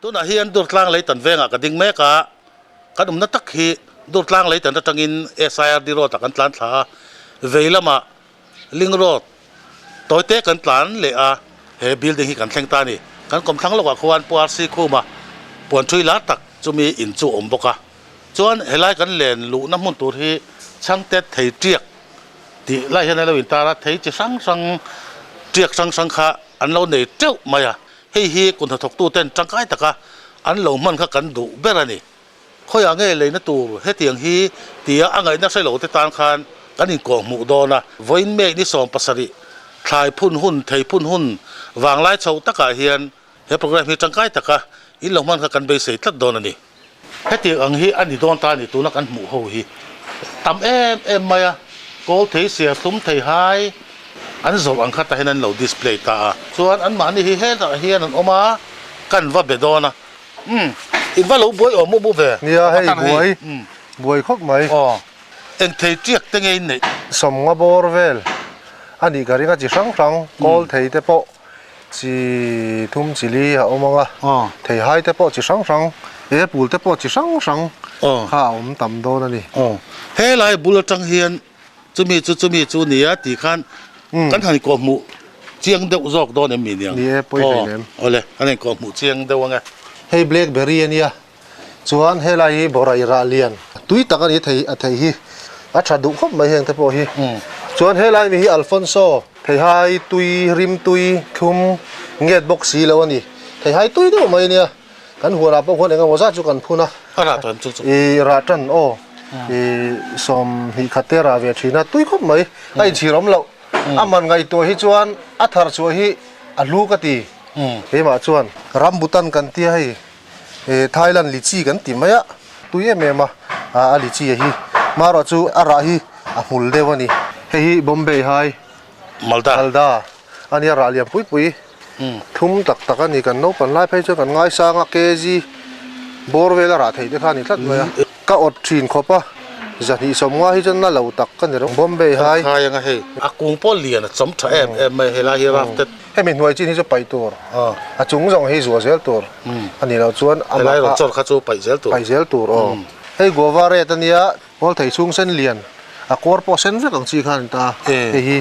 Tunah hian Durtlang Leitan vengah ka ding mek a, kan awmna tak hi Durtlang Leitan atangin SIRD Road ah kan tlan thla a, vei lamah Ling Road tawite kan tlan leh a, he building hi kan thleng ta a ni. Kan kawmthlang lawkah khuan Pu RC Khuma puan thui lar tak chumi in chu a awm bawk a. Chuan helai kan len luhna hmun tur hi chhangte thei tiak tih lai hian a lo intar a, thei chi hrang hrang tiak hrang hrang kha an lo nei teuh mai a, hei hi kut hnathawktu ten tangkai taka an lo hman kha kan duh ber a ni. Khawiah nge leina tur hetiang hi tia a ngaihna hre lo te tan khan kan inkawh hmuh dawn a, vawiin May ni 17 thlai phun hun, thei phun hun vanglai chho takah hian he programme hi tangkai taka in lo hman kha kan beisei tlat dawn a ni. Hetiang ang hi a ni dawn ta a ni tuna kan hmuh ho hi tam em em mai a, kawl thei sia thlum thei hai an zawrh ang kha tah hian an lo display ta a. Chuan anmahni hi hetah hian an awm a, kan va be dawn a. Umm in va lo buai awm mu ve. Nia hei buai buai khawp mai. Aw eng thei tiak te nge in neih? Sawmnga bawr vel a nih ka ring a chi hrang hrang kawl thei te pawh Chi thum chi li a awm ang a, theihai te pawh chi hrang hrang, apple te pawh chi hrang hrang kha a awm tam dawn a ni. Aw, helai bul atang hian chumi chu chumi chu nia tih khan kan han kawhhmuh chiang deuh zawk dawn em mi niang? Ni e, pawi hlei lem. Awle, kan han kawhhmuh chiang deuh ang e. Hei blackberry a nia, chuan helai hi borai rah lian tui tak a ni thei a thei hi a tha duh khawp mai heng te pawh hi. Chuan helai mi hi Alphonso. Theihai tui, rim tui, thlum nget bawk si lo a ni. Theihai tui deuh mai a nia. Kan huanah pawh khuan engemaw zat chu kan phun a. A rah tan chu chu. I rah tan aw. I 20 khat te rah ve thin a, tui khawp mai. A inchhir awm loh. A man ngaihtuah hi chuan a thar chhuah hi a hlu ka ti. Keimah chuan. Rambutan kan tia hei. Thailand lichi kan ti mai a, tui em em a, a lichi a hi. Marawh chu a rah hi a hmul deuh a ni. Hei hi Bombay hai Malda Malda a nia rah lian pui pui thum tak tak a ni. Kan naupang lai phei chuan kan ngaisang a, kg bawr vel a rah thei te kha a ni tlat mai a. Ka awt thin khawp a, 250 hi chuan na lo tak ka ni reuh. Bombay hai. Hai anga hei. A kung pawh lian a chawm tha em em mai helai hi rafted. Hemi hnuai chin hi chu paih tur, a chung zawng hi zuah zel tur a nih loh chuan amah Helai rawn chawr kha chu paih zel tur. Paih zel tur aw. Hei guava red a nia, kawl thei chhung sen lian, a kawr pawh sen vek ang chi khan a ni ta. Hei hi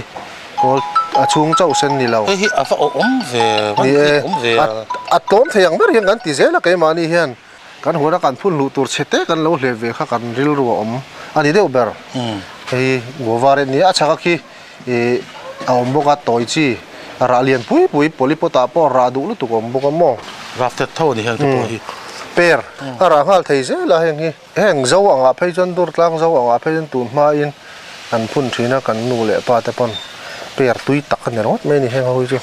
kawl a chhung chauh sen ni lo. Hei hi a va awm ve, van tih awm ve a. A tlawm thei ang ber hian kan ti zel a keimahni hian. Kan huana kan phun luh tur chhe te kan lo hlep ve kha kan rilru a awm a ni deuh ber. Hei guava red nia a chhak a khi ih a awm bawk a tawi chi rah lian pui pui polypot ah pawh rah duh lutuk a awm bawk a maw. Rah thet tho a ni heng te pawh hi. Per a rah nghal thei zel a heng hi. Heng zo angah phei chuan Durtlang zo angah phei chuan tun hmain an phun thin a kan nu leh pa te pawn per tui tak a ni ringawt mai a ni heng ho hi chu.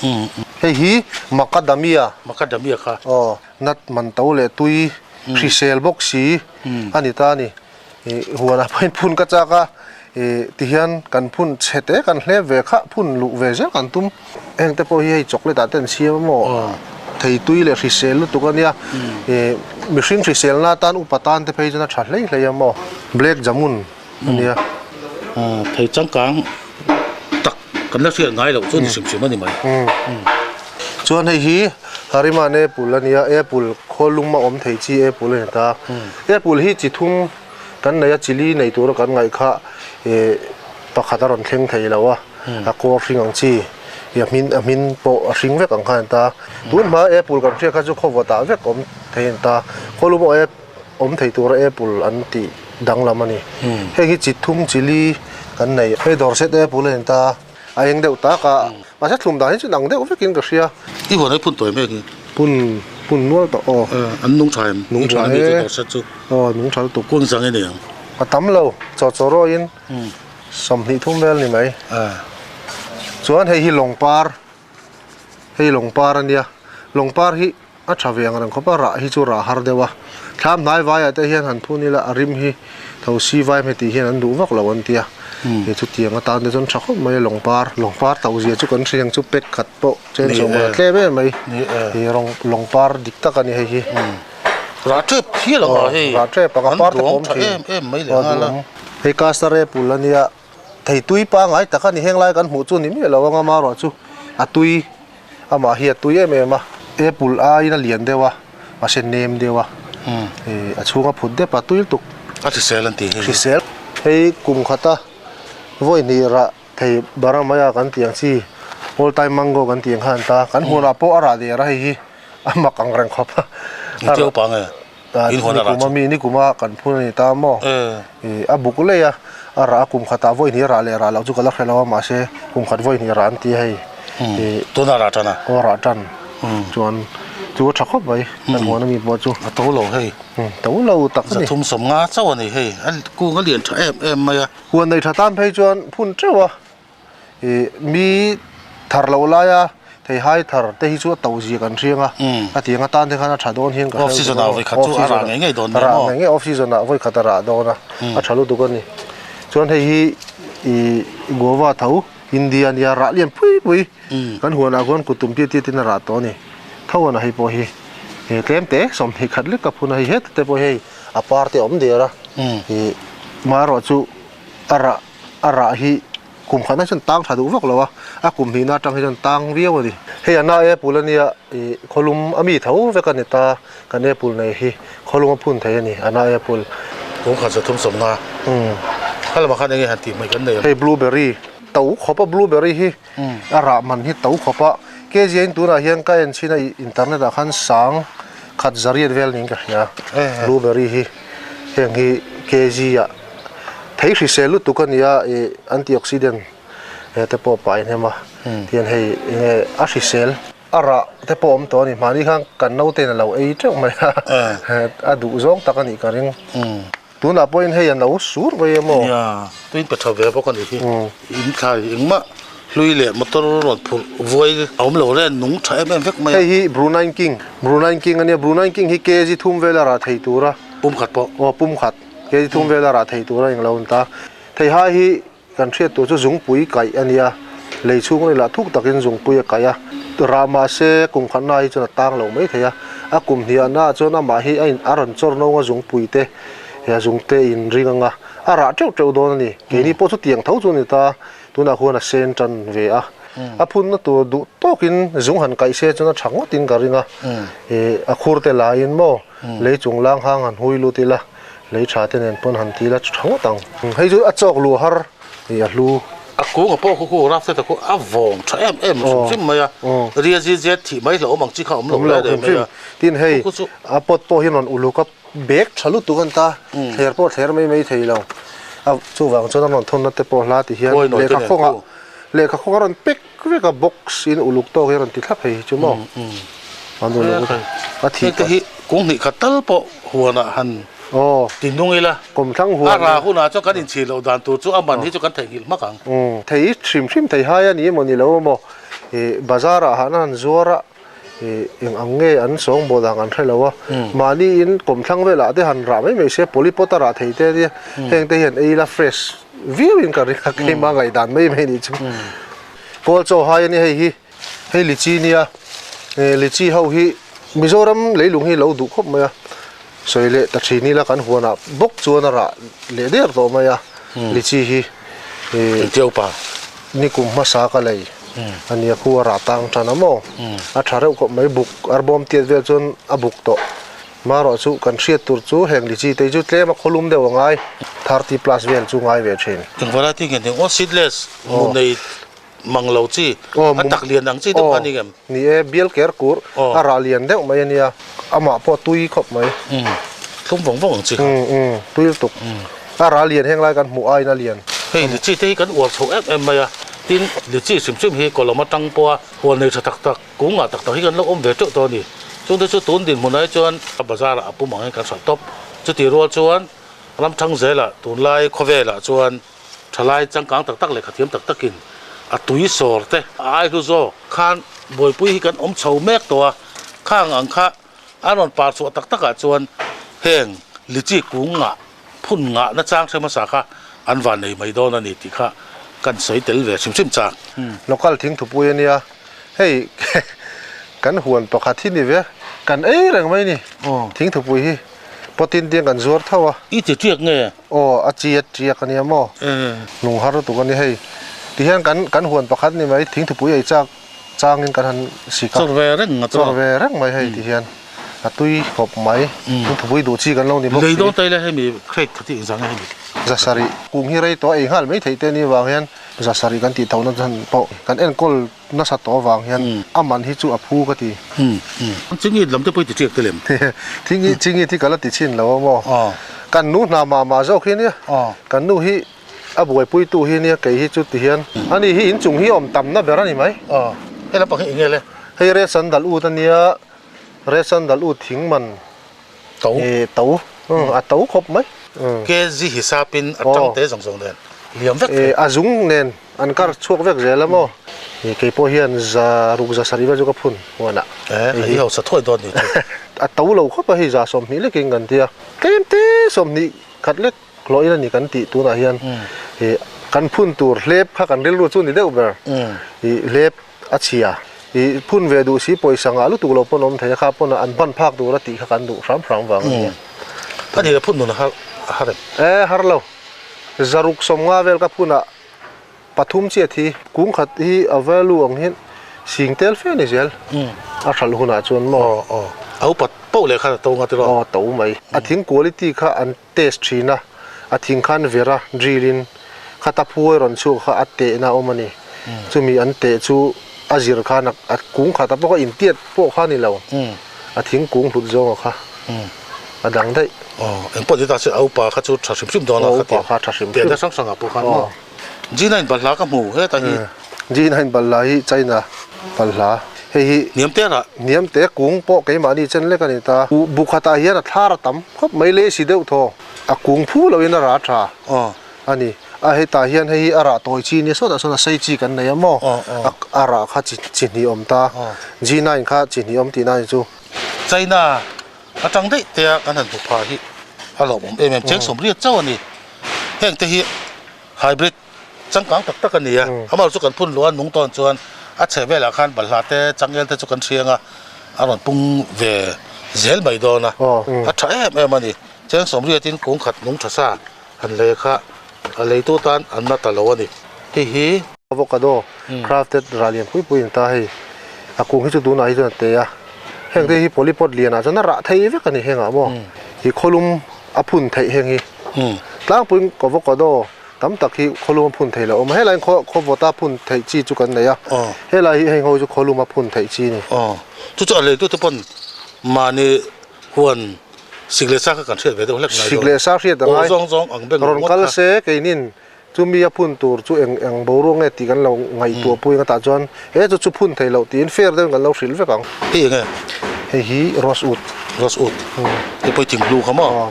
Hei hi macadamia. Macadamia kha. Aw. Nut man to leh tui hrisel bawk si a ni ta a ni. Ih huanah pawhin phun ka chak a, ih tihian kan phun chhe te kan hlep ve kha phun luh ve zel kan tum. Heng te pawh hi hei chocolate ah te an siam a maw? Thei tui leh hrisel lutuk a nia. Ih mihring hriselna atan upa tan te phei chuan a tha hlei hlei a maw? Black jamun a nia. Thei changkang tak kan la hriat ngai loh chu ni hrim hrim a ni mai. Chuan hei hi Hariman apple a nia, apple khawl lum a awm thei chi apple a ni ta. Apple hi chi thum kan nei a, chili nei tura kan ngaih kha ih pakhat a rawn thleng thei lo a, a kawr hring ang chi ih a hmin a hmin pawh a hring vek ang kha a ni ta. Tun hma apple kan hriat kha chu khaw vawtah vek awm thei a ni ta, khawl lum a awm thei tura apple an tih danglam a ni. Heng hi chi thum chili kan nei, hei dawr set apple a ni ta. A eng deuh tak a, mahse thlum dan hi chu dang deuh vekin ka hria. I huan ai phun tawi mek hi. Phun phun nual tawh aw. An nung tha em? Nung tha e. Aw nung tha lutuk. Kung zang i nei ang. A tam lo, chaw chaw rawhin 23 vel ni mai. Chuan hei hi lawngpar, hei lawngpar a nia, lawngpar hi a tha ve ang reng khawp a, rah hi chu rah har deuh a. Thlam hnai vaiah te hian han phun ila a rim hi tho si vai hmeh tih hian an duh vak lo an ti a. He chutiang atan te chuan tha khawp mai a lawngpar. Lawngpar to zia chu kan hria ang chu pack khat pawh chen chho mawlh a tlem em mai. He rawng lawngpar dik tak a ni hei hi. Rah tep hial ang a hei. Rah tep ang a par te pawh awm thin. An duang tha em em mai leh nghal a. Hei castor apple a nia. Thei tui pangngai tak a ni heng lai kan hmuh chu ni miah lo ang a marawh chu a tui. Amah hi a tui em em a, apple aiin a lian deuh a, mahse nem deuh a, ih a chhung a phut dep a tui lutuk. A hrisel an tih hei hi. Hrisel. Hei kum khata vawi hnih rah thei Baramaya kan tih ang chi all time mango kan tih ang kha an ta. Kan huanah pawh a rah der a hei hi a mak ang reng khawp a. Ni teu pa nge? In huan a rah chu. Nikuma mi nikuma kan phun a ni ta maw? Ih a buk lei a, a rah a kum khatah vawi hnih a rah leh rah loh chu ka la hre lo a mahse kum khat vawi hnih a rah an ti a hei. Ih. Tunah a rah tan a? Aw a rah tan. Chuan chu a tha khawp mai kan huan ami pawh chu. A to lo hei. To lo tak a ni. 350 chauh a ni hei. A kung a lian tha em em mai a. Huan nei tha tan phei chuan phun teuh a. Ih mi thar loh laia theihai thar te hi chu a to zia kan hriang a. A tiang atan te khan a tha dawn hian ka hre Off season ah vawi khat chu a rah ngei ngei dawn nia maw? A rah ngei ngei off season ah vawi khat a rah dawn a. A tha lutuk a ni. Chuan hei hi ih guava tho India nia rah lian pui pui kan huanah khuan kut tum tir tir ten a rah tawh a ni. Tho a hei pawh hi he tlem te 20 khat lek ka phun a hei heta te pawh hei a par te a awm der a ih marawh chu a rah a rah hi kum khatna hi chuan tang tha duh vak lo a a kum hnihna atang hi chuan tang viau a ni. Hei ana apple a nia ih khawlum a mi tho vek a ni ta kan apple nei hi khawlum a phun thei a ni ana apple. Kum khat 350. Kha lamah khan enge han tih hmai kan nei ang. Hei blueberry to khawp a blueberry hi a rah man hi to khawp a kg in tunah hian ka en chhin a internet ah khan sang khat zariat vel niin ka hria blueberry hi heng hi kg ah thei hrisel lutuk a nia ih antioxidant te pawh a pai hnem a tihian hei enge a hrisel a rah te pawh awm tawh a ni mahni khan kan naute in a lo ei teuh mai a a duh zawng tak a nih ka ring. Tunah pawhin hei a no sur mai em aw? Nia, tuin pe tha ve bawk a nih hi. In thlai engmah hlui leh motor rawn phurh vuai a awm lo reng nung tha em em vek mai a. Hei hi Brunei King, Brunei King a nia, Brunei King hi kg thum vela rah thei tura. Pum khat pawh. Aw pum khat, kg thum vela rah thei tura englo an ta. Theihai hi Kan hriat tur chu zungpui kaih a nia, lei chhung ni lah thuk takin zungpui a kaih a, rah mahse kum khatna hi chuan a tang lo mai thei a, a kum hniahna ah chuan amah hi a in a rawn chawr nawng a zungpui te he a zungte in ring ang a, a rah teuh teuh dawn a ni, keini pawh chu tiang tho chu a ni ta, tunah khuan a sen tan ve a, a phunna tur duh tawkin zung han kaih se chuan a tha ngawtin ka ring a, ih a khur te laiin maw lei chung lang hang han hui lut ila. Lei tha te nen pawn han ti la chu tha ngawt ang. Hei chu a chawk luh har i a hlu. A kung a pawh khu khu raf te ta khu a vawng tha em em hrim hrim mai a. Ria zi zet thih mai hlauhawm ang chi kha awm lo lai reng mai a. Tin hei a pot pawh hi rawn uluk a bag tha lutuk a ni ta. Thler pawh thler mai mai thei lo. A chuvang chuan a rawn thawn na te pawh hla ti hian lehkha khawngah lehkha khawng a rawn pek vek a box in uluk tawk hi a rawn ti thlap hei hi chu maw. An uluk a thih te hi kung hnih khat tal pawh huanah han ti nung ila kawmthlang huan a rah hunah chuan kan inchhir loh dan tur chu a man hi chu kan theihnghilh hmak ang. Thei hrim hrim thei hai a ni emaw ni lo emaw ih bazar ah han han zuar a ih eng ang nge an sawngbawl ang an hre lo a mahni in kawmthlang velah te han rah mai mai se polypot a rah thei te ania heng te hian ei ila fresh viau in ka ring a keimah ngaihdan mai mai nih chu kawl chaw hai a ni hei hi. Hei lichi nia, lichi ho hi Mizoram leilung hi lo duh khawp mai a, sawi leh ta thin ila kan huanah bawk chuan a rah leh der tawh mai a, lichi hi nikum hmasa ka lei a nia khu a rah tang tan a maw, a tha reuh khawp mai buk arbawm tiat vel chuan a buk tawh, marawh chu kan hriat tur chu heng lichi te hi chu tlem a khawlum deuh a ngai, 30 plus vel chu ngai ve thin. Eng variety nge ni aw seedless mu nei Mang lo chi, a tak lian ang chi deuh kha a ni ngem? Ni e, bial ker kur, a rah lian deuh mai a nia, amah pawh tui khawp mai. Thlum vawng vawng ang chi kha. Tui lutuk. A rah lian heng lai kan hmuh aiin a lian. Hei lichi te hi kan uar chho em em mai a, tin lichi hrim hrim hi kawlawm atang pawha huan nei tha tak tak, kung ngah tak tak hi kan lo awm ve teuh tawh a ni. Chungte chu tun dinhmun ah hi chuan bazar ah a pum ang hian kan hralh tawp. Chutih rual chuan ramthang zelah tunlai khawvelah chuan Thalai changkang tak tak leh khathiam tak takin a tui sawr te a ai hlu zawk khan buaipui hi kan awm chho mek tawh a, khang ang kha a rawn par chhuah tak takah chuan heng lichi kung ngah phun ngah na chang hre hmasa kha an van nei mai dawn a ni tih kha kan sawi tel ve hrim hrim chak. Local thingthupui a nia, hei kan huan pakhat hi ni ve, kan ei reng mai ni thingthupui hi. Pawtin tiang kan zuar tho a. I ti tiak nge? Aw, a chi a tiak a nia maw? Lung har lutuk a ni hei. Tihian kan kan huan pakhat ni mai, thingthupui ei chak changin kan han sik a. Chawr ve reng a chuan. Chawr ve reng mai hei tihian. A tui khawp mai. Thupui duh chi kan lo ni bawk si. Lei dawn ta ila hemi crate kha tih engzah nge hemi? Zasarih kung hi rei tawh a ei nghal mai theih te ni vang hian zasarih kan tih tho na chhan pawh kan enkawl nasa tawh avang hian a man hi chu a phu ka ti. Chingit lam te pawh i ti ṭiak te lem. Thing chingit hi ka la ti chhin lo a maw? Kan nu hna mah mah zawk hi nia. Kan nu hi a buaipuitu hi nia kei hi chu ti hian. Ani hi inchung hi awm tamna ber a ni mai. Hei lampang hi eng nge le? Hei Red Sandal ut a nia. Red Sandal ut thing man to to a to khawp mai. Kg hisapin a tang te zawng zawng nen liam vek thei. A zung nen an kar chhuak vek zel a maw? Kei pawh hian za ruk za sarih vel chu ka phun huanah. Hei hi hausa thuai dawn ni chu. A to lo khawp a hei za 20 lekin kan tia. Tlem te 20 khat lek hlawhin a ni kan tih tunah hian kan phun tur hlep kha kan rilru chu ni deuh ber. Hlep A chhia. I phun ve duh si pawisa ngah lutuk lo pawn awm thei a, kha pawn an ban phak tur a tih kha kan duh hram hram vang a nia. Ka nih le phun nun a har a har em? E har lo. Zaruk 50 vel ka phun ah pathum chiah thi. Kung khat hi a value ang hian sing tel fe a ni zel. A hralh hunah chuan maw? Aw aw. A upat poh leh khan a to nga tiraw? Aw to mai. A thing quality kha an test thin a, a thing khan vera drill in khata phuai rawn chhuak kha a tehna a awm a ni. Chumi an teh chu a zir khan a kung khata pawh kha intiat pawh kha a ni lo, a thing kung hlut zawnga kha a dang daih. Aw, engpawh ni ta se a upa kha chu tha hrim hrim dawn a kha tia. Upa kha tha hrim hrim. Tehna hrang hrangah pawh khan maw? G9 balhla ka hmu hetah hi. G9 balhla hi China balhla hei hi. Hniam te rah. Hniam te kung pawh keimahni chen lek a ni ta. Bu khatah hian a thlar a tam khawp mai le si deuh thaw. A kung phu loin a rah tha a ni. A hetah hian hei hi a rah tawi chi nia sawtah sawn a sei chi kan nei a maw? A rah kha chi hnih awm ta. G9 kha chi hnih awm tihna a ni chu. China atang daih te a kan han hmu pha hi a lawmawm em em. Cheng 80 chauh a ni. Heng te hi. Hybrid changkang tak tak a ni a, amaherawhchu chu kan phun luh a nung tawn chuan a chheh velah khan balhla te changel te chu kan hriang a, a rawn pung ve zel mai dawn a, a tha em em a ni. Cheng 80 in kung khat nung tha sa han lei kha a leitu tan an na ta lo a ni. Hei hi. Avocado crafted rah lian pui pui in ta hei, a kung hi chu tunah hi chuan a te a, heng te hi polypod lianah chuan a rah thei vek a ni hengah maw, hi khawlum a phun theih heng hi. Tlangpuiin avocado tam tak hi khawlum a phun theih loh a awm a, helaiin khaw khawvawta phun theih chi chu kan nei a, helai hi heng ho chu khawlum a phun theih chi a ni. Aw, chu chu a leitute pawn mahni huan sik leh sa kha kan hriat ve deuh hlek ngai dawn. Sik leh sa hriat a ngai. Aw zawng zawng ang beng Rawn kal se keinin chumi a phun tur chu eng eng boruak nge tih kan lo ngaihtuah pui ang atah chuan he chu chu phun theih loh tiin fair deuhin kan lo hrilh vek ang. Hei eng nge? Hei hi rosewood. Rosewood. Hei pawh hi thing hlu kha maw?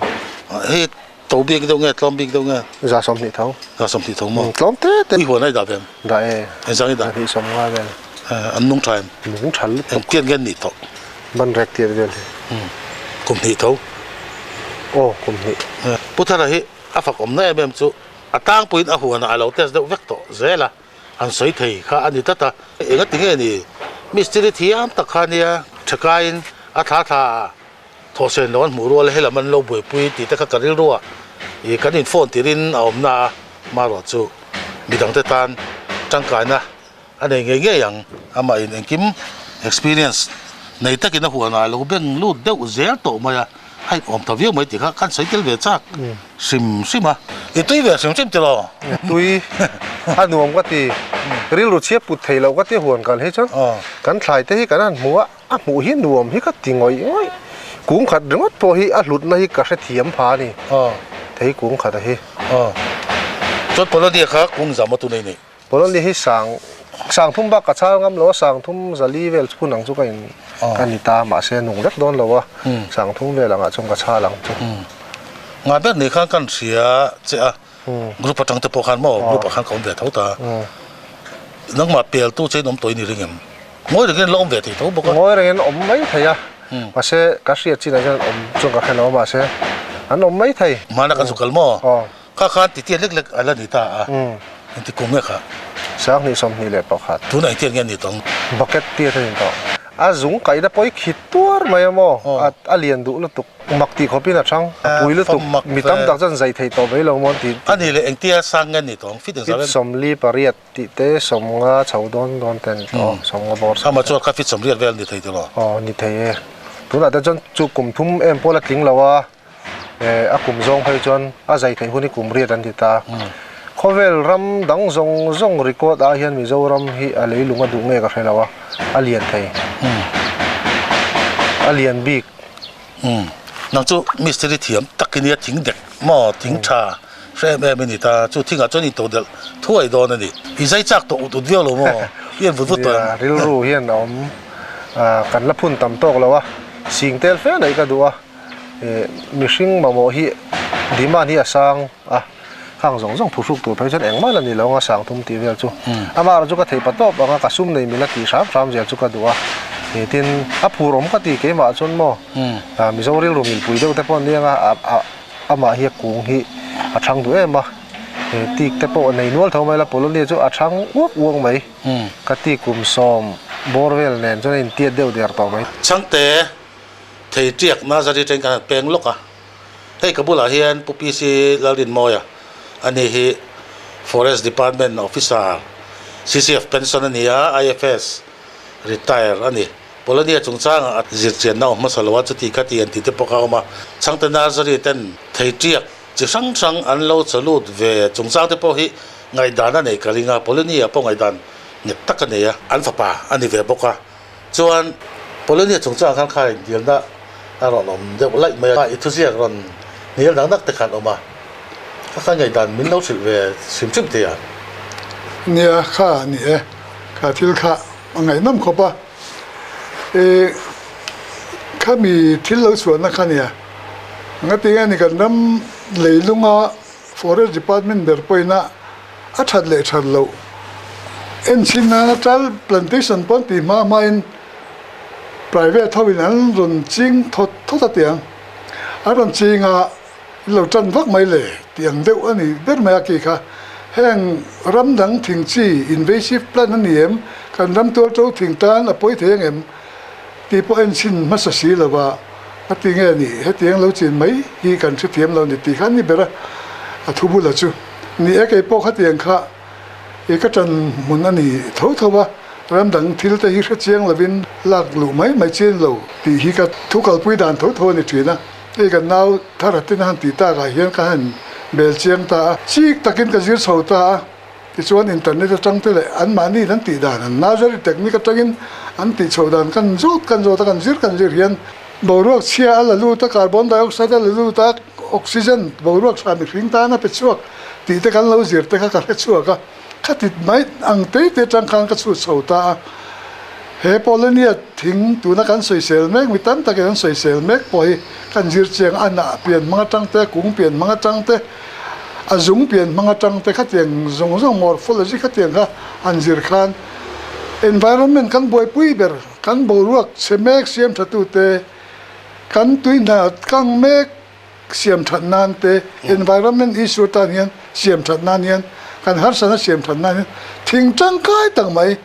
Hei to bik deuh nge tlawm bik deuh nge? 120 tho. 120 tho maw? Tlawm te te. Ui huan a i dah ve em? Dah e. Engzang i dah? 250 vel. An nung tha em? Nung tha lutuk. Engtian nge an nih tawh? Ban rek tiat vel hi. Kum hnih tho. Aw kum hnih. Pu Thara hi a fak awmna em em chu a tlangpuiin a huanah a lo test deuh vek tawh zel a, an sawi thei kha a ni tlat a. Engati nge ni? Mistiri thiam tak kha nia thakaiin a thla thla a thawhsen lo an hmuh rual a, helam an lo buaipui tih te kha ka rilru a, ih kan in phone tirin a awmna a, marawh chu midangte tan tangkaina A nei ngei ngei ang, amah in engkim experience nei takin a huanah a lo beng lut deuh zel tawh mai a, a inawm ta viau mai tih kha kan sawi tel ve chak hrim hrim a. I tui ve hrim hrim tiraw? Tui a nuam ka ti, rilru chhia put thei loh ka ti huan kal hi chuan kan thlai te hi kan han hmu a, a hmuh hi nuam hi ka ti ngawih ngawih, kung khat ringawt pawh hi a hlutna hi ka hrethiam pha a ni, thei kung khat a hi. Chuan Polonia kha kung zam a tu nei nei. Polonia hi sang sang thum bak ka chhal ngam lo a, sang thum zali vel hun ang chu ka in ka ni ta mahse nung vek dawn lo a, sang thum vel angah chuan ka chhal ang chu. Ngai ber ni khan kan hria che a, group atang te pawh khan maw group ah khan ka awm ve tho ta. Nangmah pel tu che in awm tawh i ni ring em? Ngawi rengin la awm ve thei tho bawk a. Ngawi rengin awm mai thei a, mahse ka hriat chinah hian awm chuan ka hre lo a mahse an awm mai thei. Hmana kan zu kal maw? Kha khan titian lek lek a la ni ta a, engti kum nge kha? 2021. Tunah engtiang nge a ni tawng? Bucket tiat a ni tawh. A zung kaihna pawh i khit tuar mai a maw? A lian duh lutuk. Mak tih khawpin a chang. A pui lutuk. Mi tam tak chuan zai thei tawh mai lo maw an ti. A nih leh engtia sang nge a ni tawng? Fit engzah vel? Fit 48 tih te 50 chho dawn dawn te a ni tawh. 50 bawr. Ama chuan kha fit 80 vel a ni thei tawh lo? Aw ni thei e. Tunah te chuan chu kum thum em pawh la tling lo a, a kum zawng phei chuan a zai theih hun hi kum riat an ti ta. Khawvel ram dang zawng zawng record ah hian Mizoram hi a leilung a duh nge ka hre lo a, a lian thei. A lian bik. Nang chu mistiri thiam tak i nia thing dek maw thing tha hre em em i ni ta, chu thingah chuan i to delh thuai dawn a ni. I zai chak tawh ut ut viau lo maw? I en vut vut tawh em? Nia, rilru hian a awm kan la phun tam tawk lo a, sing tel fe neih ka duh a, mihring mamawh hi demand hi a sang a, khang zawng zawng phuhruk tur phei chuan engmah la ni lo anga sang thum tih vel chu. Amah erawh chu ka theih pa tawp anga ka sum nei mila tih hram hram zel chu ka duh a, tin a phur awm ka ti keimah chuan maw Mizo rilru milpui deuh te pawh an ni anga amah hi a kung hi a thang duh em a, tik te pawh nei nual tho mai la Polonia chu a thang uak uak mai ka ti kum sawm bawr vel nen chuan a intiat deuh der tawh mai. Chhangte thei tiak Nazari atangin kan han peng lawk a, hei ka bulah hian Pu PC Lalrinmawia a ni hi Forest Department Officer CCF pension a ni a, IFS retire a ni. Polonia chungchangah a zirchianna awm hmasa lo a, chuti kha ti an ti te pawh kha a awm a. Chhangte Nursery ten thei tiak chi hrang hrang an lo chalut ve chungchang te pawh hi ngaihdan a nei ka ring a, Polonia pawh ngaihdan nghet tak a nei a, an fapa a ni ve bawk a. Chuan Polonia chungchangah khan kha indialna a rawn awm deuh laih mai a, i thuziak rawn hnial dang dak te khan awm a, kha kha ngaihdan min lo hrilh ve hrim hrim thei a. Nia kha ni e, kha thil kha a ngaihnawm khawp a, e khami thil lo chhuahna kha nia, ngatinge ni kan ram leilunga Forest Department ber pawhin a a that leh that loh en chhin nana tal plantation pawn tih hma hmain private ho in an rawn ching thawt thawt a tiang an rawn ching a in lo tan vak mai le tih ang deuh a ni ber mai a ki kha heng ram dang thing chi invasive plant a ni em kan ram tual to thing tan a pawi thei ang em tih pawh en chhin hmasa si lova a ti nge ni hetiang lo chin mai hi kan hrethiam lo ni tih kha a ni ber a a thu bula chu. Ni e, kei pawh khatiang kha i ka ṭan hmun a ni tho tho a, ram dang thil te hi hre chiang lovin lak luh mai mai chin lo tih hi ka thu kalpui dan tho tho a ni ṭhin a. Hei kan nau thar atin a han tih takah hian ka han bel chiang ta a, chik takin ka zir chho ta a, tichuan internet aṭang te leh anmahni an tih dan an nursery technique aṭangin an tih chhoh dan kan zawt kan zawt a, kan zir kan zir hian boruak chhia a la lut a, carbon dioxide a la lut a, Oxygen boruak tha mihring tan a pe chhuak tih te kan lo zir te kha ka hre chhuak a, khati mai ang te te atang khan ka chhut chho ta a. He Polonia thing tuna kan sawisel mek, mi tam takin an sawisel mek pawh hi kan zir chiang a, nah pian hmang atang te, kung pian hmang atang te, a zung pian hmang atang te khatiang zawng zawng morphology khatiang kha an zir khan environment kan buaipui ber, kan boruak chhe mek siam tha tute, Kan tui hna kang mek siam that nan te, environment issue tan hian siam that nan hian, kan harsatna siam that nan hian thing tangkai tak mai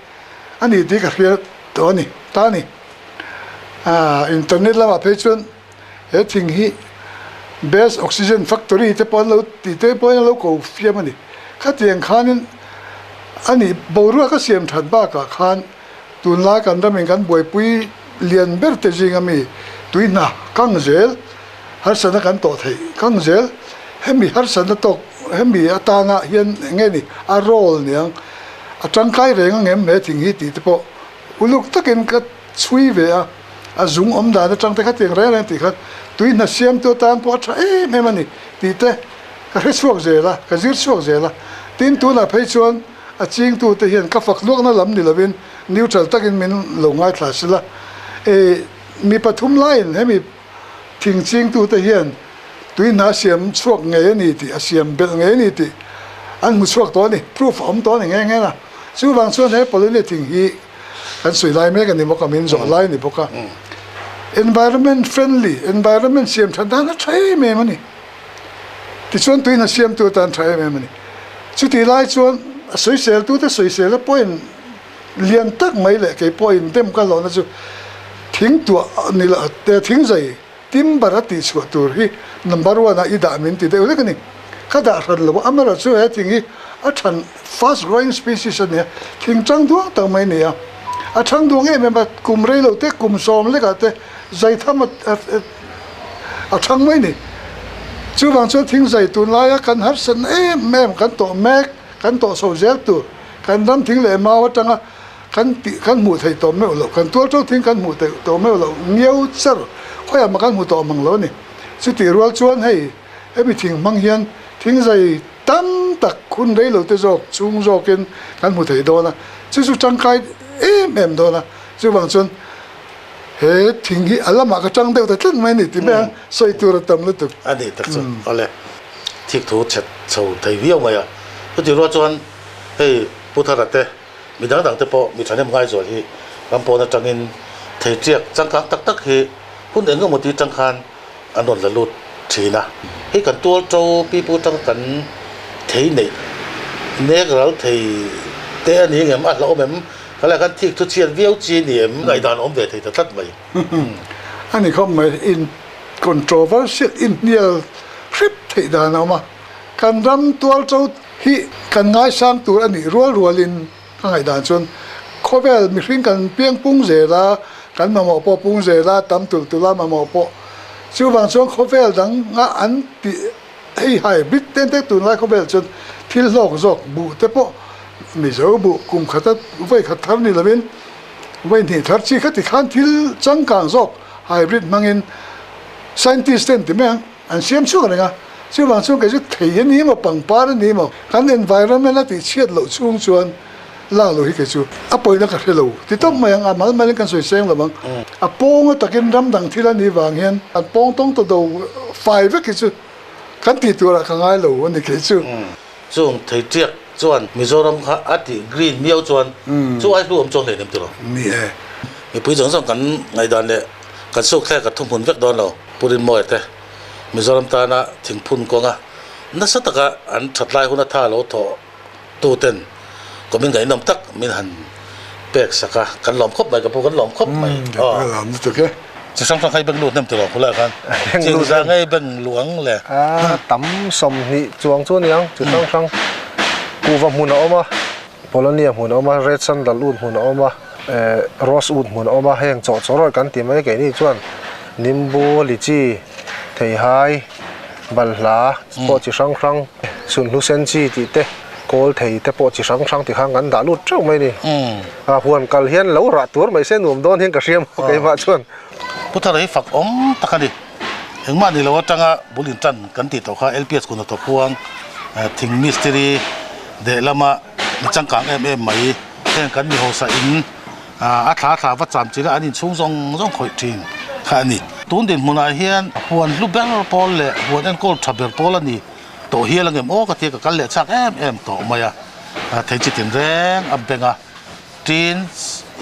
a ni tih ka hria tawh a ni, ta a ni. Internet lamah phei chuan he thing hi best oxygen factory te pawh an lo tih te pawhin an lo ko fiam a ni. Khatiang khanin a nih boruak a siam that bakah khan Tunlai kan ramin kan buaipui lian ber te zinga mi tui hna kang zel harsatna kan tawh theih kang zel. Hemi harsatna tawk hemi atana hian eng nge ni a role niang a tangkai reng ang em he thing hi tih te pawh uluk takin ka chhui ve a, a zung awm dan atang te khatiang reng reng tih khan tui hna siamtu atan pawh a tha em em a ni tih te ka hre chhuak zel a, ka zir chhuak zel a. Tin tunah phei chuan. A chingtute hian ka fak luakna lam ni lovin neutral takin min lo ngaithla sila. E, mi pathum laiin hemi thing chingtute hian tui hna siam chhuak ngei a ni tih, a siam belh ngei a ni tih an hmu chhuak tawh a ni, proof a awm tawh a ni nghe nghe a. Chuvang chuan he Polonia thing hi kan sawi lai mek a ni bawk a, min zawh lai a ni bawk a. Environment friendly, environment siam that dan a tha em em a ni. Tichuan tuin a siamtu atan tha em em a ni. Chutih lai chuan a sawiseltute sawisel a pawhin lian tak mai leh kei pawhin dem ka hlawhna chu thing tuah ni lo te thing zai timber a tihchhuah tur hi number one ah i dah min ti deuh hlek a ni. Ka dah hran lo a, amaherawhchu he thing hi a than fast growing species a ni a, thing chang duang tak mai a ni a. A chang duang em em a, kum rei lo te kum sawm lekah te. zai tham a thang mai ni. Chuvang chuan thing zai tunlaia kan harsatna em em kan tawh mek, kan tawh chho zel tur, kan ram thing leh mau atanga kan tih kan hmuh theih tawh meuh loh, kan tual to thing kan hmuh theih tawh meuh loh ngiau char khawiah mah kan hmu tawh mang lo a ni. Chutih rual chuan hei hemi thing hmang hian thing zai tam tak hun rei lo te zawk chhung zawkin kan hmu thei dawn a, chu chu tangkai em em dawn a, chuvang chuan he thing hi a lamah ka tang deuh ta tlat mai a ni tih mai a, sawi tur a tam lutuk. A nih tak chu awle thik thu chhet chho thei viau mai a, chutih rual chuan hei Pu Thara te Mi dang dang te pawh mi thahnem ngaizual hi ram pawn atangin thei tiak changkang tak tak hi hun eng emaw ti tang khan an rawn la lut thin a. Hei kan tual to pipu tang kan thei neih nek ral thei te a ni ngem a hlauhawm em? Ka lai khan thik thu chhiat viau chi ni em? Ngaihdan awm ve thei ta tlat mai. A ni khawp mai, in controversial inhnial hrep theih dan a awm a. Kan ram tual to hi kan ngaisang tur a nih rual rualin a ngaihdan chuan khawvel mihring kan piang pung zel a, kan mamawh pawh pung zel a, tam tulh tulh a mamawh pawh. Chuvang chuan khawvel danga an tih hei hybrid ten te tunlai khawvel chuan thil hlawk zawk buh te pawh Mizo buh kum khata vawi khat thar ni lovin vawi hnih thar chi khati khan thil changkang zawk hybrid hmangin scientist ten ti mai ang. An siam chhuak reng a, chuvang chuan kei chu thei a ni maw, pangpar a ni maw, kan environment a tihchhiat loh chhung chuan lak loh hi kei chu a pawina ka hre lo ti tawp mai ang, a mal malin kan sawi seng lo ang. A pawng atakin ram dang thil a nih vang hian an pawng tawng ta do fai vek hi chu kan tih turah ka ngai lo a ni kei chu. Chung thei tiak chuan Mizoram kha a tih green miau chuan chu ai hlu awm chuang hleinem tiraw? Ni e. Mipui zawng zawng kan ngaihdan leh kan sukthlek a thuhmun vek dawn lo. Pu Rinmawia te Mizoram tana thingphun kawnga nasa taka an that lai huna tha lo thawh tu ten kawmin ngaihnawm tak min han pek sak a, kan lawm khawp mai ka pu kan lawm khawp mai. Ka lawm lutuk e. Chi hrang hrang kha i beng lut hnem tiraw khulai khan ching za ngei beng luang le. A tam 20 chuang chu aniang chi hrang hrang kuhva hmun a awm a, Polonia hmun a awm a, Red Sandalwood hmun a awm a. Rose wood hmun a awm a, heng chaw chaw rawih kan ti mai keini chuan nimbu, lichi, theihai, balhla pawh chi hrang hrang, sunhlu sen chi tih te, kawl thei te pawh chi hrang hrang tikhan kan dah lut teuh mai a ni. A huan kal hian lo rah tur mai se nuam dawn hian ka hria maw keimah chuan. Pu Thara hi fak awm tak a ni. Engmah ni lo atanga bul intan kan tih tawh kha LPS kun a tawp huang thing mistiri deh lama mi changkang em em mai. Heng kan mi hausa in a thla thla va cham chila an inchhung zawng zawng khawih thin kha a ni. Tun dinhmunah hian huan hlu ber pawl leh huan enkawl tha ber pawl a ni tawh hial angem aw ka tia ka kal leh chak em em tawh mai a. Thei chi tin reng a beng a, tin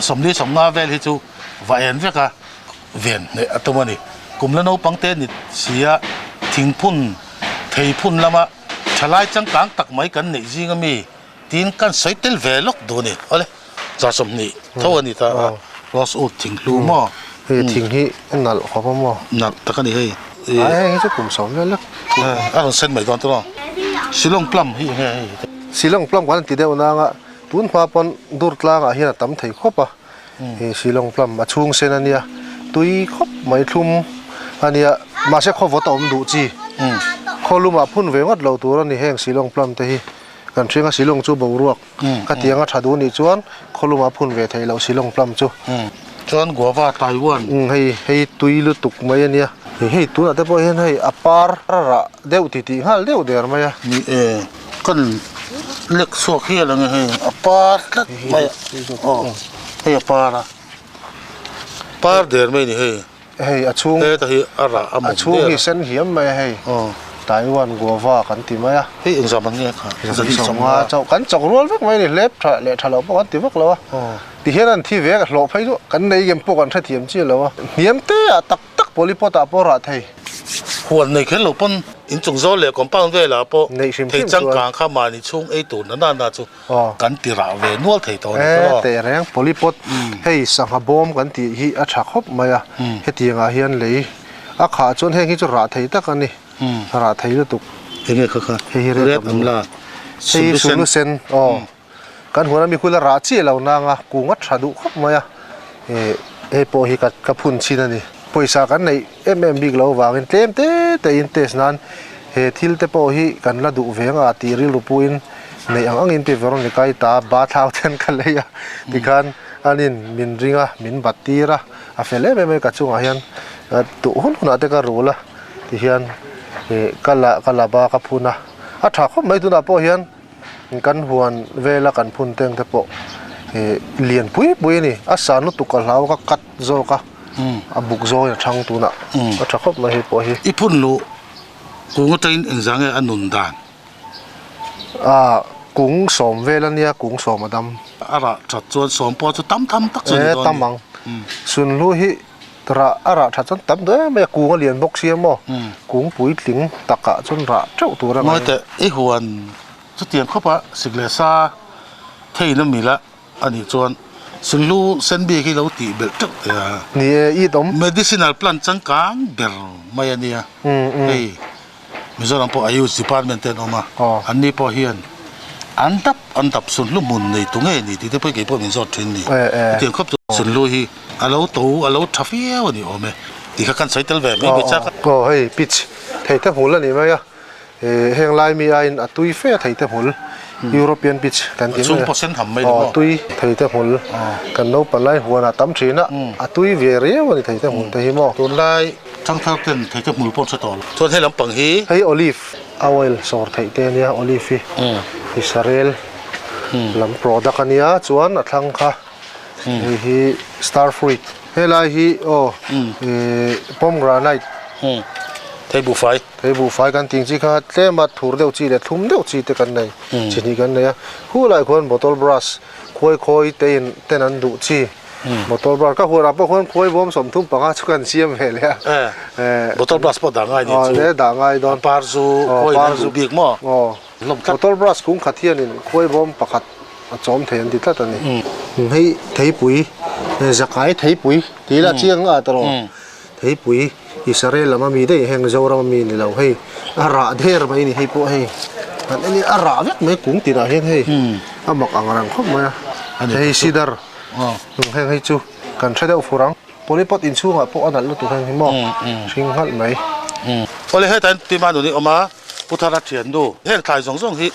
40 50 vel hi chu va en vek a ven hneh a tum a ni. Kum la naupang te ni sia thingphun theiphun lama thalai changkang tak mai kan neih zing ami. Tin kan sawi tel ve lawk duh a ni. Awle, 20 tho a ni ta a, rose wood thing hlu maw? Hei thing hi a nalh khawp a maw? Nalh tak a ni hei. Ai hei hi chu kum 10 vel lek. A rawn sen mai dawn tawh a. Shillong plum hi enge hei? Shillong plum kan ti deuh nang a, tun hma pawn dur tlangah hian a tam thei khawp a. Hei Shillong plum a chhung sen a nia, tui khawp mai thlum a nia, mahse khawvawt a awm duh chi. Khawlumah phun ve ngawt lo tur a ni heng Shillong plum te hi. Kan hriang a Shillong chu boruak ka tiang a tha duh nih chuan khawlum a phun ve theih loh Shillong plum chu. Chuan Guava Taiwan. Hei hei tui lutuk mai a nia. Hei tunah te pawh hian hei a par rah deuh ti tih nghal deuh der mai a. Ni e, kan lek chhuak hial ang e hei a par tlat mai a. Aw hei a par a, par der mai a ni hei. Hei a chhung heta hi a rah a mawm a chhung hi sen hiam mai a hei Taiwan guava kan ti mai a. Hei engzam an nge kha? 150 chauh kan chawk rual vek mai a ni hlep tha leh tha loh pawh kan ti vak lo a. Ti hian an thi ve a hlawh phei chu kan nei gem pawh kan hrethiam chiah lo a. Hniam te ah tak tak polypot ah pawh rah thei. Huan nei kher lo pawn inchung zawl leh compound velah pawh thei changkang kha mahni chhung ei tur na na na chu Kan ti rah ve nual thei tawh a ni tawh. E teh reng polypot hei sangha bawm kan tih hi a tha khawp mai a, hetiangah hian lei a khah chuan heng hi chu rah thei tak a ni, rah thei lutuk. Enge kha kha? Hei hi red amla, hei hi sulu sen aw, kan huan ami hula rah chiah lo nang a, kung a tha duh khawp mai a, hei pawh hi ka phun chhin a ni. Pawisa kan neih em em bik loh avangin tlem te te in test nan he thil te pawh hi kan la duh ve anga tih rilru puiin neih ang angin pi Veronica i ta ba thlau ten ka lei a tikhan anin min ring a min bat tir a a fel em em a ka chungah hian duh hun hunah te ka rul a tihian ih ka la ka la ba ka phun a a tha khawp mai tunah pawh hian Kan huan vela kan phun teng te pawh ih lian pui pui a ni. A san lutuk a hlau ka cut zawk a, a buk zawngin a thang tunah a tha khawp mai hei pawh hi. I phun luh kung atangin engzah nge a nun dan? Ah kung sawm vel a nia, kung sawm a dam. A rah that chuan sawm pawh chu tam tham tak chu a ni dawn a ni. E tam ang. Sunhlu hi Rah a rah tha chuan tam duh em mai a, kung a lian bawk sia maw? Kung puitling takah chuan rah teuh tur a ngai. Ngawi teh, i huan chutiang khawpa sik leh sa thein a mil a a nih chuan Sunhlu sen bik hi lo tih belh teuh teh a. Ni e, it awm. Medicinal plant changkang ber mai a nia. Hei Mizoram pawh Ayush department te an awm a, anni pawh hian an dap an dap Sunhlu hmun nei tu nge ni tih te pawh kei pawh min zawt thin ni. Hetiang khawp chu Sunhlu hi a lo to a lo tha viau a ni awm e tih kha kan sawi tel ve mai mai chak a. Aw hei pitch thei te hmul a ni mai a, heng lai mi aiin a tui fe a thei te hmul European pitch kan ti mai a. Chhung pawh sen ham mai ni maw? Aw tui thei te hmul kan naupang lai huanah tam thin a, a tui ve riau a ni thei te hmul te hi maw. Tunlai Thangthar ten thei te hmul pawh hre tawh lo. Chuan hei lampang hi. Hei olive a oil sawr theih te ania olive hi Israel lam product ania chuan a thlang kha hei hi star fruit helai hi aw pomegranate thei buhfai thei buhfai kan tih ang chi kha tlema thur deuh chi leh thlum deuh chi te kan nei chi hnih kan nei a khulai khuan bottle brush khuai khawi te in ten an duh chi. Motor brush ka huanah pawh khuan khuai bawm 35 chu kan siam ve leh a. Motor brush pawh dah ngai nih chu. Le dah ngai dawn. Par zu khuai an duh bik maw? Motor brush kung khat hianin khuai bawm pakhat a chawm thei an ti tlat a ni. Hei theipui zakai theipui tih lah chiang a ta rawh. Theipui Israel lam ami daih heng Zoram ami ni lo hei a rah der mai ni hei pawh hei han en in a rah vek mai kung tinah hian hei a mak ang reng khawp mai a. Hei sidar. Heng hei chu kan hre deuh fur ang. Polypot inchhungah pawh a nalh lutuk heng hi maw hring nghalh mai. Awle hetah hian Tima nun hi a awm a, Pu Thara thiannu heng thlai zawng zawng hi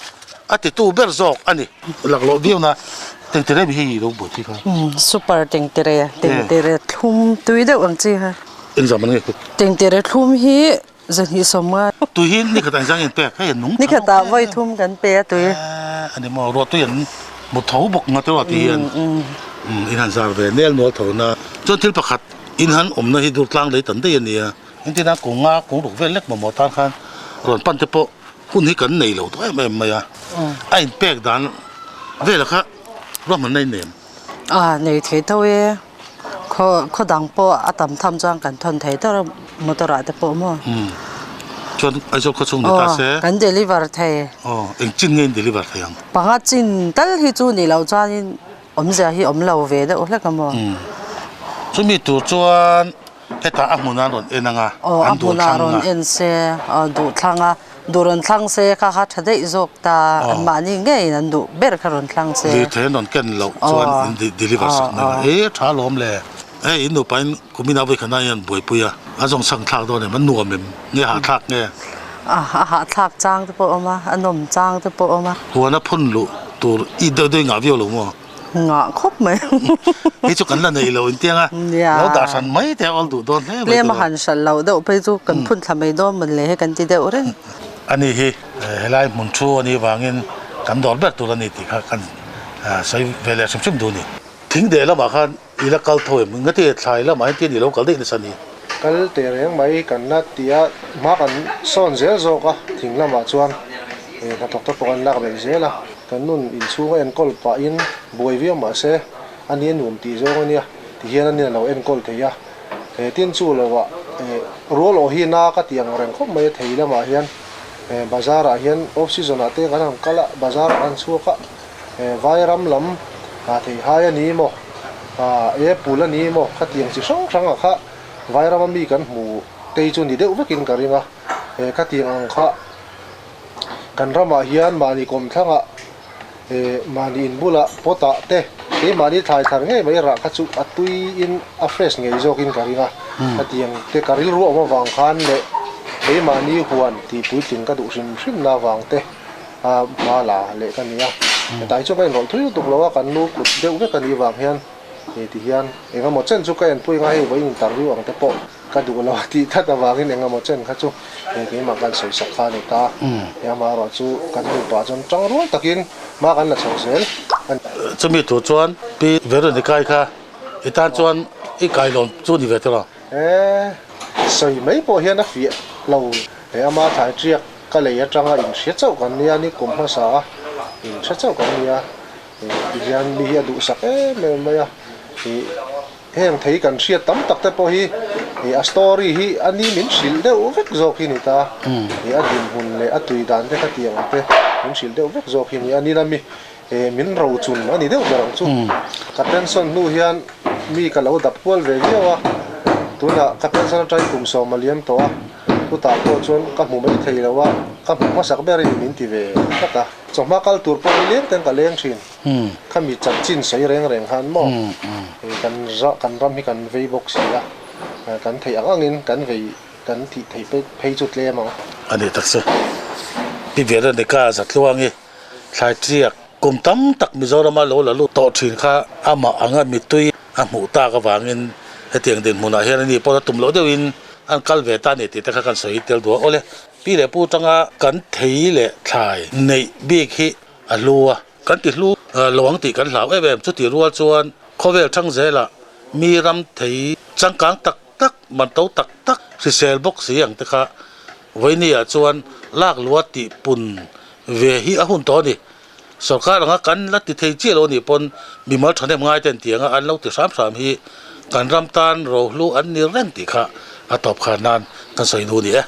a titu ber zawk a ni. Laklawh viauna tengtere mi hi lo buai thik a. Super tengtere, tengtere thlum tui deuh ang chi kha. Engzah man nge kut? Tengtere thlum hi zahnih sawmnga. Tui hi nikhat ah engzah nge an pek? Hei an nung tha Nikhat ah vawi thum kan pe a tui. A ni maw, ruah tui an mu tho bawk nga teuh a ti hian in han zar ve nel nual tho na. Chuan thil pakhat in han awmna hi Durtlang lei tam daih a nia. Engtin a kung nga kung ruk vel lek mamawh tan khan rawn pan te pawh hun hi kan nei lo tawh em em mai a. A inpek dan velah kha ruahmanna in nei em? A nei thei tho e. Khaw khaw dang pawh a tam tham chuan kan thawn thei tawrh a motor ah te pawh maw. Umm chuan Aizawl khaw chhung ni ta se. Aw kan deliver thei. Aw eng chin nge in deliver thei ang? Panga chin tal hi chu nih loh chuanin awmzia hi awm lo ve deuh hlek a maw. Umm chumi tur chuan hetah a hmunah rawn en ang a, an duh thlang a. Aw a hmunah rawn en se, aw duh thlang a. Duh rawn thlang se kha kha tha daih zawk ta, anmahni ngeiin an duh ber kha rawn thlang se. Lirthei an rawn ken loh chuan in deliver sak mai la, e tha alawm le. Hei in nupa in kum ina vawikhat na hian buaipui a, a zawng chhang thlak dawn em, a nuam em, nge hahthlak nge? A hahthlak chang te pawh a awm a, a nawm chang te pawh a awm a. Huana phun luh tur i deuh deuh i ngah viau lo maw? Ngah khawp mai. Hei chu kan la nei lo intiang a, lo dah hran mai te a awl duh dawn hle mai. Tlem a han hran loh deuh phei chu kan phun thla mai dawn mawn le he kan ti deuh reng. Ani hi helai hmun thu a nih vangin kan dawr ber tur a ni tih kha kan sawi ve leh hrim hrim duh a ni. Thing deh lamah khan i la kal tho em? Engati thlai lamah hian tian i lo kal daih nasa ni? Kal teh reng mai kan la ti a, hma kan sawn zel zawk a, thing lamah chuan hnathawk te pawh kan lak belh zel a. Kan nun inchhung a enkawl pahin buai viau mah se a ni a nuam tih zawng a nia ti hian a ni a lo enkawl thei a. He tin chu lovah rual awh hi na ka ti ang reng khawp mai a thei lamah hian bazar ah hian off season ah te kan han kal a bazar ah kan chhuak a vairam lam thei hai a ni maw apple a ni maw khatiang chi hrang hrang ah kha vairam a mi kan hmu tei chu ni deuh vekin ka ring a khatiang ang kha. Kan ramah hian mahni kawmthlangah eh mahni inbulah pot ah te Keimahni thlai thar ngei mai rah kha chu a tuiin a fresh ngei zawkin ka ring a, hetiang te ka rilru awm avang khan leh keimahni huan tih puitling ka duh hrim hrim na avang te a hma la leh ka ni a. Hetah hi chuan ka inrawlh thui lutuk lo a, kan nu kut deuh vek a nih vang hian ti hian engemaw chen chu ka enpui anga hei vawiin interview ang te pawh Ka duh lo a tih that avangin eng emaw chen kha chu he keimah kan sawi sak kha a ni ta. He amaherawh chu kan nupa chuan tang rual takin hma kan la chho zel a ni. Chumi tur chuan Pi Veronica-i kha i tan chuan i kailawm chu ni ve tawh lo? E, sawi mai pawh hian a fiah lo. He ama thlai tiak ka lei atanga inhria chauh kan nia, ni kum hmasa a inhria chauh kan nia. Ti hian mi hi a duhsak em em mai a. Heng thei kan hriat tam tak te pawh hi a story hi a ni min hrilh deuh vek zawk hi ni ta. A dinhmun leh a tui dan te kha tiang ang te min hrilh deuh vek zawk hi ni a. Ni lami min rochun a ni deuh ber ang chu. Ka pension hnu hian mi ka lo dap kual ve viau a, tunah ka pension atangin kum sawm a liam tawh a, chutah pawh chuan ka hmu mai thei lo a, ka hmu hmasak berin min ti ve tlat a. Chawhma kal tur pawh hi leng ten ka leng thin. Khami chanchin sawi reng reng khan maw kan kan ram hi kan vei bawk si a, kan theih ang angin kan vei kan tih theih phei chu tlem ang. A ni tak chu. Pi Veronica Zatluangi thlai tiak kum tam tak Mizorama lo la lut tawh thin kha amah anga mitui a hmuh tak avangin hetiang dinhmunah hian ani pawh a tum loh deuhin an kal ve ta a ni tih te kha kan sawi tel duh a. Awle, pi leh pu tanga kan thei leh thlai neih bik hi a hlu a, kan ti hlu lo ang tih kan hlau em em. Chutih rual chuan khawvel thang zelah mi ram thei changkang tak tak, man to tak tak, hrisel bawk si ang te kha vawinia chuan lak lua tih pun ve hi a hun tawh a ni. Sorkar anga kan la ti thei chiah lo a nih pawn mimal thahnem ngai ten tianga an lo ti hram hram hi kan ram tan rohlu an ni reng tih kha a tawp khan nan kan sawi nu a ni e.